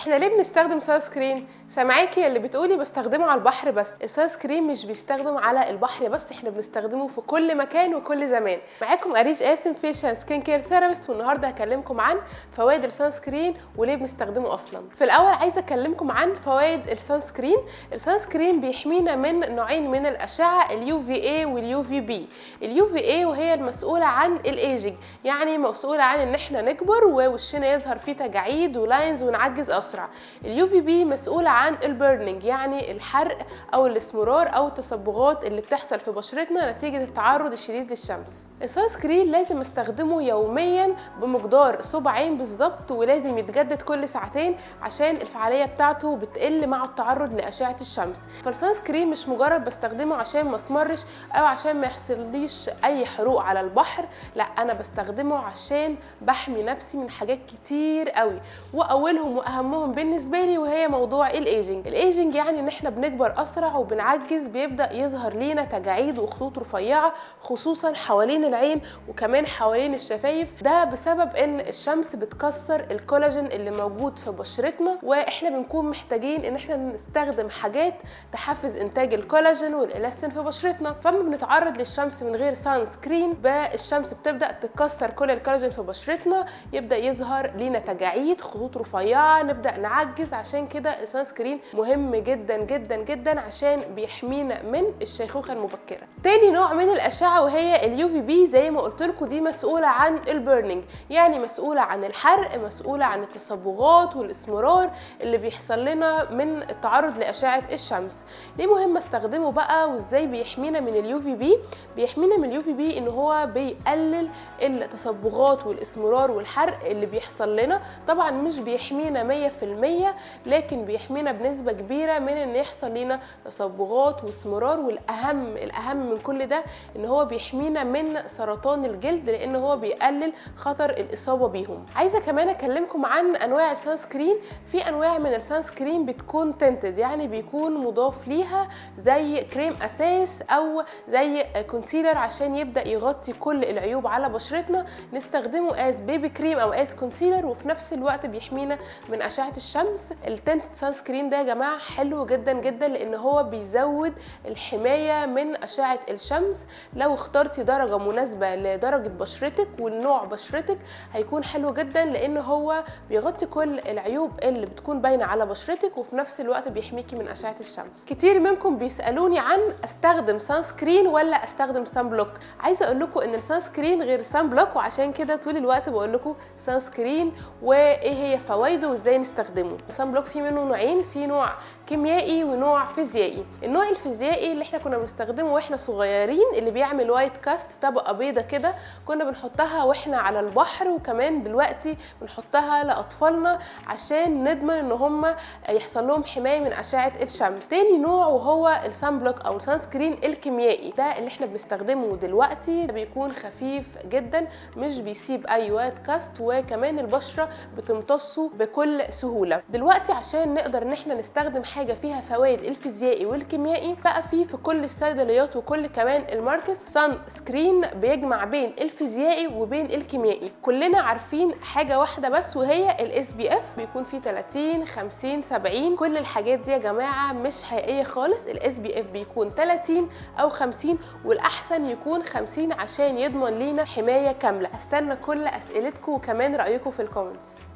احنا ليه بنستخدم sunscreen؟ سامعاكي اللي بتقولي بستخدمه على البحر بس. ال sunscreen مش بيستخدم على البحر بس، احنا بنستخدمه في كل مكان وكل زمان. معاكم اريج قاسم، facial skin care therapist، والنهارده هكلمكم عن فوائد ال sunscreen وليه بنستخدمه اصلا. في الاول عايزه اكلمكم عن فوائد ال sunscreen. ال sunscreen بيحمينا من نوعين من الاشعة، ال UVA وال UVB. ال UVA وهي المسؤولة عن ال aging، يعني مسؤولة عن ان احنا نكبر ووشنا يظهر فيه تجاعيد و lines ونعجز اسرع. ال UVB مسؤولة عن ال burning، يعني الحرق او الاسمرار او التصبغات اللي بتحصل في بشرتنا نتيجة التعرض الشديد للشمس. ال sunscreen لازم استخدمه يوميا بمقدار صباعين بالظبط، ولازم يتجدد كل ساعتين عشان الفعالية بتاعته بتقل مع التعرض لاشعه الشمس. فال sunscreen مش مجرد بستخدمه عشان ما اسمرش او عشان ما يحصليش اي حروق على البحر، لا، انا بستخدمه عشان بحمي نفسي من حاجات كتير قوي، واولهم واهمهم بالنسبة لي وهي موضوع ال aging. ال aging يعني ان احنا بنكبر اسرع وبنعجز، بيبدا يظهر لينا تجاعيد وخطوط رفيعة خصوصا حوالين العين وكمان حوالين الشفايف. ده بسبب ان الشمس بتكسر الكولاجين اللي موجود في بشرتنا، واحنا بنكون محتاجين ان احنا نستخدم حاجات تحفز انتاج الكولاجين والالاستين في بشرتنا. فما بنتعرض للشمس من غير sunscreen، الشمس بتبدا تكسر كل الكولاجين في بشرتنا، يبدا يظهر لينا تجاعيد، خطوط رفيعة، نبدا نعجز. عشان كده ال sunscreen مهم جدا جدا جدا عشان بيحمينا من الشيخوخة المبكرة. تاني نوع من الاشعة وهي ال UVB، زي ما قلت لكم دي مسؤولة عن ال burning، يعني مسؤولة عن الحرق، مسؤولة عن التصبغات والاسمرار اللي بيحصل لنا من التعرض لاشعه الشمس. ليه مهم استخدمه بقى وازاي بيحمينا من ال UVB؟ بيحمينا من ال UVB ان هو بيقلل التصبغات والاسمرار والحرق اللي بيحصل لنا. طبعا مش بيحمينا 100%، لكن بيحمينا بنسبة كبيرة من ان يحصل لنا تصبغات واسمرار. والاهم الاهم من كل ده ان هو بيحمينا من سرطان الجلد، لان هو بيقلل خطر الاصابة بيهم. عايزه كمان اكلمكم عن انواع ال sunscreen. في انواع من ال sunscreen بتكون tinted، يعني بيكون مضاف ليها زي كريم اساس او زي concealer عشان يبدا يغطي كل العيوب على بشرتنا، نستخدمه as BB cream او as concealer، وفي نفس الوقت بيحمينا من اشعه الشمس. ال tinted sunscreen ده يا جماعة حلو جدا جدا لان هو بيزود الحماية من اشعه الشمس. لو اخترتي درجه مناسبة لدرجة بشرتك والنوع بشرتك هيكون حلو جدا، لان هو بيغطي كل العيوب اللي بتكون باينة على بشرتك وفي نفس الوقت بيحميكي من اشعه الشمس. كتير منكم بيسالوني عن استخدم sunscreen ولا استخدم sunblock. عايزه اقول لكم ان ال sunscreen غير sunblock، وعشان كده طول الوقت بقول لكم sunscreen وايه هي فوائده وازاي نستخدمه. ال sunblock فيه منه نوعين، في نوع كيميائي ونوع فيزيائي. النوع الفيزيائي اللي احنا كنا بنستخدمه واحنا صغيرين، اللي بيعمل white cast، طبقه بيضة كده كنا بنحطها واحنا على البحر، وكمان دلوقتي بنحطها لاطفالنا عشان نضمن ان هم يحصل لهم حماية من اشعه الشمس. تاني نوع وهو ال sunblock او ال sunscreen الكيميائي، ده اللي احنا بنستخدمه دلوقتي، بيكون خفيف جدا مش بيسيب اي white cast، وكمان البشرة بتمتصه بكل سهولة. دلوقتي عشان نقدر ان احنا نستخدم حاجة فيها فوائد الفيزيائي والكيميائي، بقى في كل الصيدليات وكل كمان ال markets sunscreen بيجمع بين الفيزيائي وبين الكيميائي. كلنا عارفين حاجة واحدة بس وهي ال SPF، بيكون فيه 30 50 70. كل الحاجات دي يا جماعة مش حقيقية خالص. ال SPF بيكون 30 او 50، والاحسن يكون 50 عشان يضمن لينا حماية كاملة. استنى كل اسئلتكم وكمان رايكم في ال comments.